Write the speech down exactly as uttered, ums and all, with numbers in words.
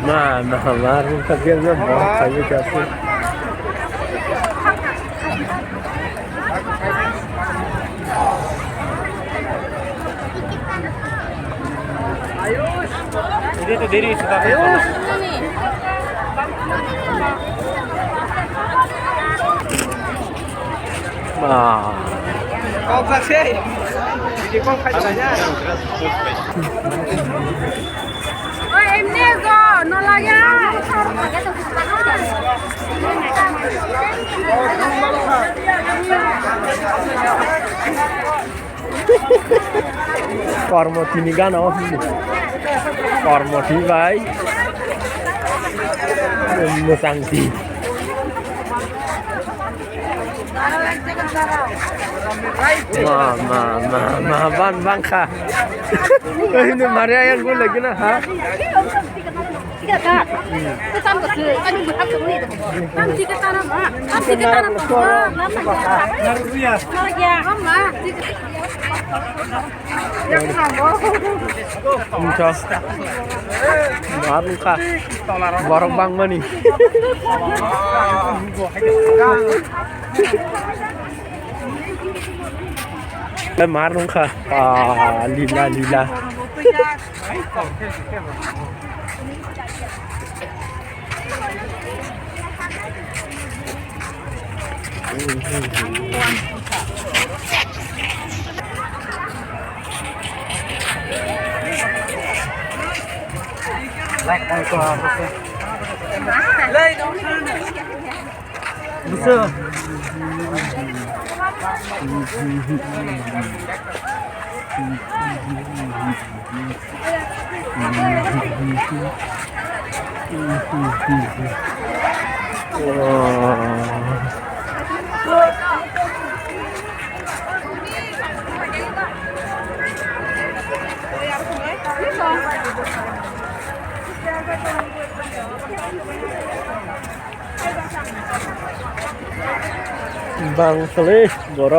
Ma, ma, ma, rung ka biar na ba, kami ka su. Ini tuh diri sudah. Ah. Kau kasih. Jadi kau kasih. Oh, ini go, no lagi. Kormo tini gana o. Kormo ti bai. Musang ti. Ma, ma, ma, ma, ban, ban kha. Ini Maria yang gue lagi na, ha? Wngkha. Bar wngkha. Borok bangmani. Mar wngkha. Ah, lila, lila. Bang sele borok.